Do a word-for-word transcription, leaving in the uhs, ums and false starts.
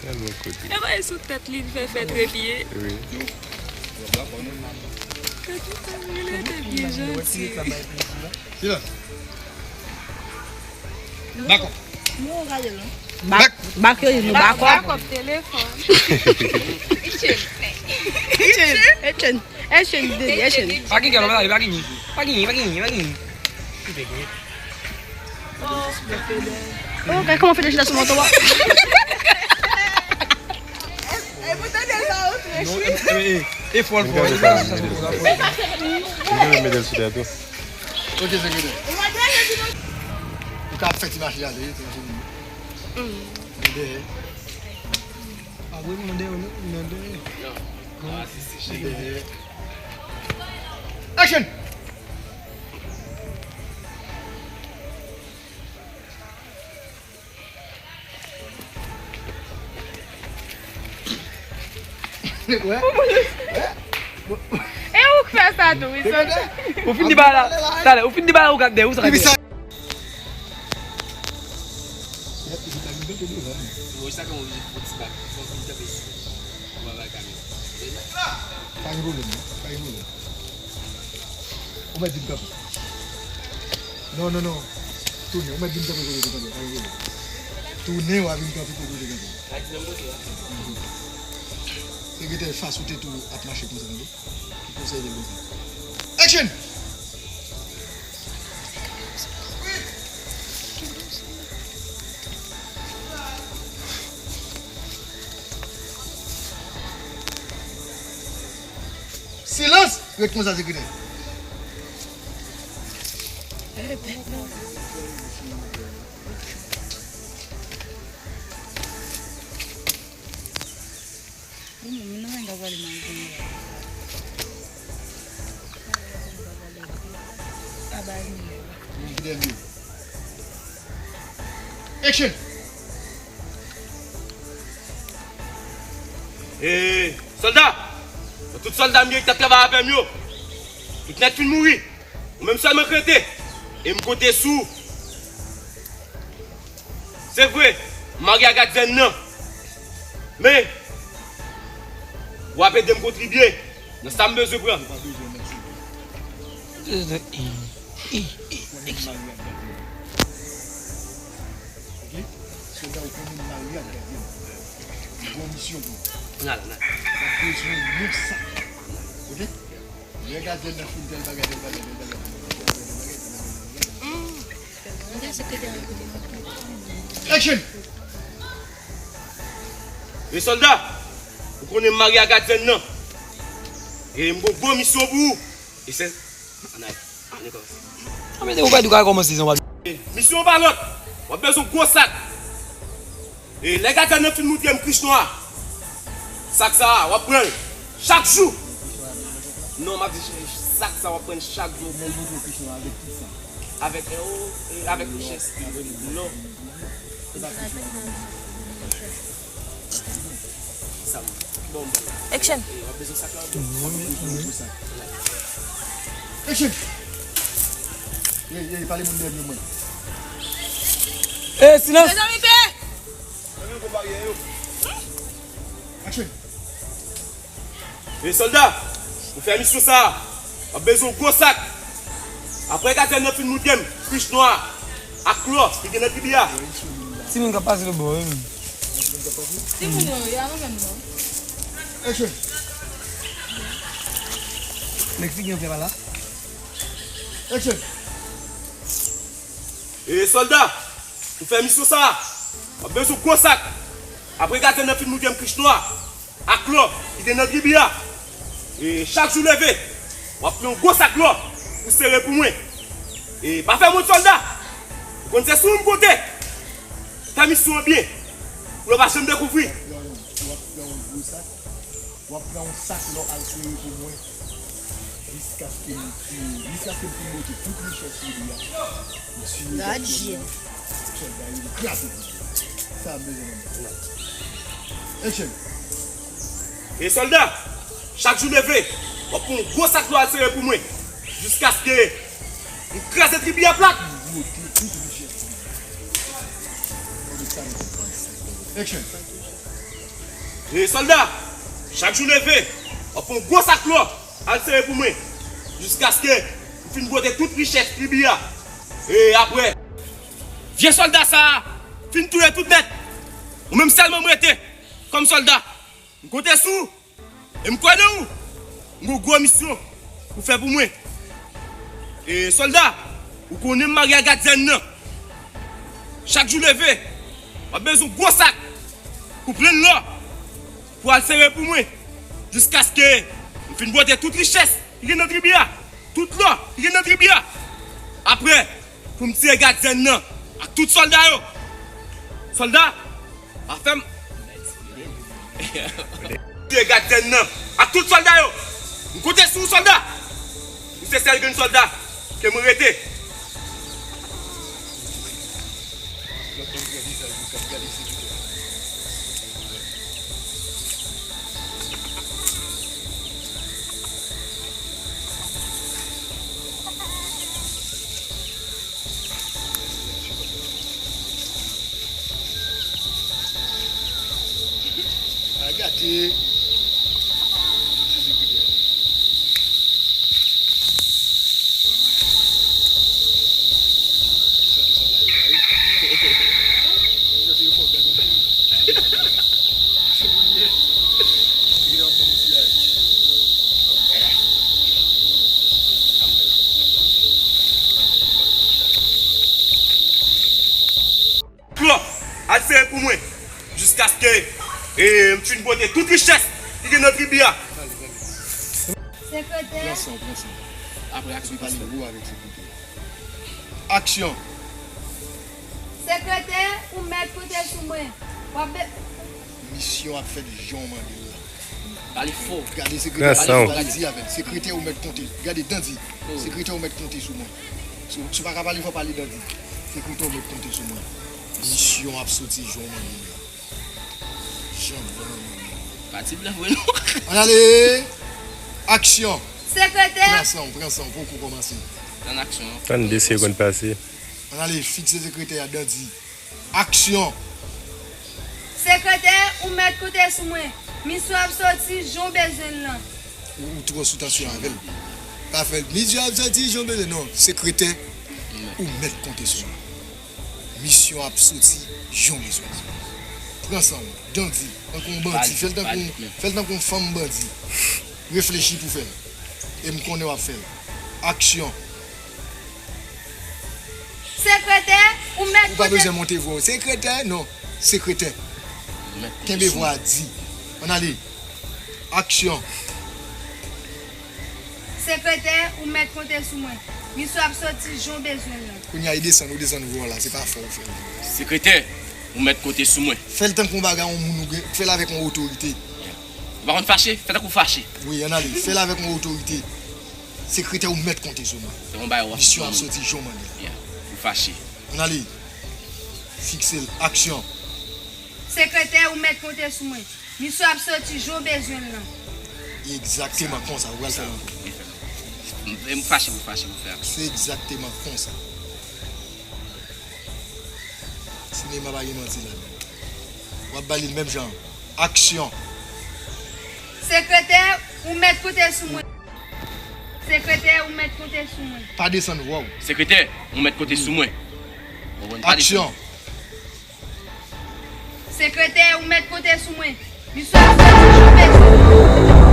Tèlman kote. E bay sou tèt li, li fè fè trepiye. Wi. Tèt li te byen janti. Silans. Dakò. Bak, bak yo di nou bak. Bak telefòn. Echann. Echann. Echann, echann. Pa gen kè, pa gen, pa gen. Pa gen, pa gen, pa gen. Oh, kòman fè dechita sou moto a? E pou tande l pa ou frechi. Non, e, e, e, e fò l fò. Li ka mete l sou tèt ou. Ok, sekretè. Ou ka fè ti mache ale, ti mache vini. Nan dèyè. A wi, nan dèyè, nan dèyè. Nan dèyè. Action! E ou k fè sa tou, wi, Sòlda. Ou fin di bagay la. Talè, ou fin di bagay la, ou gade, ou sa gade. Pa gen pwoblèm, non. Pa gen pwoblèm. Ou mèt vin kanpe. Non, non, non. Tounen. Ou mèt vin kanpe kote w te kanpe. Pa gen pwoblèm. Tounen, w a vin kanpe kote w te kanpe. Mhm. Sekretè, fas ou tèt ou ap mache konsa, tande. Ki konsèy de konsa. Action! Silans! Ret konsa, sekretè. Ou menm, nan men gaz ale nan vin la. Aba, vin la. Action! E, sòlda! Tout sòlda m yo ki t ap travay avè m yo, tout nèt fin mouri. Ou menm sèlman k rete. E m konte sou ou. Se vre, m marye ak gadyèn nan. Men, w ap ede m kontribye nan sa m bezwen pran. Ok? Sòlda, ou konnen m marye ak gadyèn. M gen yon misyon pou ou. N al, n al. W ap bezwen yon sak. Ok? Lè gadyèn nan fin tèl bagay, tèl bagay, tèl bagay, tèl bagay, tèl bagay, tèl bagay, tèl bagay. Action! E sòlda, ou konnen m marye ak gadyèn nan. E m gon gwo misyon pou ou. E se, ann ale, ann ale kòmanse. A, men ou pa di w ka kòmanse, se yon pa. Misyon an pa lòt. W ap bezwen gwo sak. E lè gadyèn nan fin moutre m krich nwa a, sak sa a, w ap pran l chak jou. Non, m ap di ch-, sak sa a, w ap pran l chak jou. Lè l moutre w krich nwa a, avèk kisa? Avèk, e, o, e, avèk richès. Non. Sa m, bon, bon. Action. E, w ap bezwen sak la, w ap bezwen sak la. Action! Ye, ye, pale moun dèyè m yo, mwen. E, silans! Mezanmi, pe! Action! E sòlda, pou fè misyon sa a, w ap bezwen yon gwo sak. Apre gadyèn nan fin moutre m krich nwa a ak lò ki gen nan tribi a. Timoun k ap pase lòtbò, wi. Timoun yo, y a mwen menm non. Action! Nèg figi an fè pa la. Action! E sòlda, pou fè misyon sa a, w ap bezwen gwo sak. Apre gadyèn nan fin moutre m krich nwa ak lò ki te nan tribi a, e chak jou leve, w ap pran yon gwo sak lò pou sere pou mwen. E pa fè mont sòlda. Ou konn se sou ou m konte. Fè misyon an byen. Pou yo pa janm dekouvri. W ap pran yon gwo sak. W ap pran yon sak lò al sere pou mwen. Jiskaske m fin, jiskaske m fin bote tout richès li a. Gad je. Sòlda yo kraze. Sa m bezwen nan men. Action. E sòlda, chak jou leve, w ap pran yon gwo sak lò al sere pou mwen. Jiskaske m kraze tribi a plat. Bote tout richès li. Action. E sòlda, chak jou leve, w ap pran yon gwo sak lò, al sere pou mwen, jiskaske m fin pote tout richès tribi a. E apre, vye sòlda sa a fin touye tout nèt. Ou menm sèlman m rete kòm sòlda. M konte sou ou e m kwè nan ou. M gon gwo misyon pou fè pou mwen. E sòlda, ou konnen m marye ak gadyèn nan. Chak jou leve, w ap bezwen gwo sak pou plen lò pou al sere pou mwen, jiskaske m fin pote tout richès ki gen nan tribi a, tout lò ki gen nan tribi a. Apre, pou m tiye gadyèn nan ak tout sòlda yo. Sòlda, pa fè m tiye gadyèn nan ak tout sòlda yo. M konte sou ou, sòlda. Ou se sèl grenn sòlda ke mwen rete. A gade. Klò, al sere pou mwen, jiskaske, e, m fin pote tout richès ki gen nan tribi a. Sekretè. Pran san w, pran san w. Apre aksyon, pale wo avèk sekretè. Aksyon. Sekretè, ou mèt konte sou mwen. W ap be- Misyon ap fèt jan w mande l la. Pale fò. Gade sekretè, pale fò, pale di avè l. Sekretè, ou mèt konte. Gade, Dandi. Oh. Sekretè, ou mèt konte sou mwen. Si, si w pa ka pale fò, pale Dandi. Sekretè, ou mèt konte sou mwen. Misyon ap soti jan w mande l la. Jan w mande l la. Pa ti blan vre non. Ann ale. Aksyon. Sekretè. Pran san w, pran san w, poko kòmanse. Tann aksyon an. Tann de segonn pase. Ann ale, fikse sekretè a, Dandi. Aksyon! Sekretè, ou mèt konte sou mwen. Misyon ap soti jan w bezwen l lan. Ou, ou twò sou tansyon avè l. Pa fè l, misyon ap soti jan w bezwen l. Non, sekretè, ou mèt konte sou mwen. Misyon ap soti jan w bezwen l. Pran san w, Dandi, tankou yon bandi. Fè l tankou, fè l tankou yon fanm bandi. Reflechi pou fè l. E m konnen w ap fè l. Aksyon! Sekretè, ou mèt konte. Ou pa bezwen monte vwa w. Sekretè, non. Sekretè. Kenbe vwa a di. Ann ale. Aksyon. Sekretè, ou mèt konte sou mwen. Misyon ap soti jan w bezwen l lan. Kounye a, e desann, ou desann vwa w la. Se pa fò ou fè l. Sekretè, ou mèt konte sou mwen. Fè l tankou yon bagay, yon moun ou gen. Fè l avèk yon otorite. Ou pa konn fache? Fè tankou w fache. Wi, ann ale. Fè l avèk yon otorite. Sekretè, ou mèt konte sou mwen. Se yon bagay w ap fè. Misyon ap soti jan w mande l. Yeah. Ou fache. Ann ale. Fikse l. Aksyon. Sekretè, ou mèt konte sou mwen. Misyon ap soti jan w bezwen l lan. Egzakteman konsa, ou pral fè l ankò. M, m fache, m fache, m fè aksyon. Se egzakteman konsa. Sinema pa gen manti ladan. W ap ba li l menm jan. Aksyon. Sekretè, ou mèt konte sou mwen. Sekretè, ou mèt konte sou mwen. Pa desann vwa w. Sekretè, ou mèt konte sou mwen. Ou konprann? Pa desann. Aksyon. Sekretè, ou mèt konte sou mwen. Misyon ap soti jan w bezwen.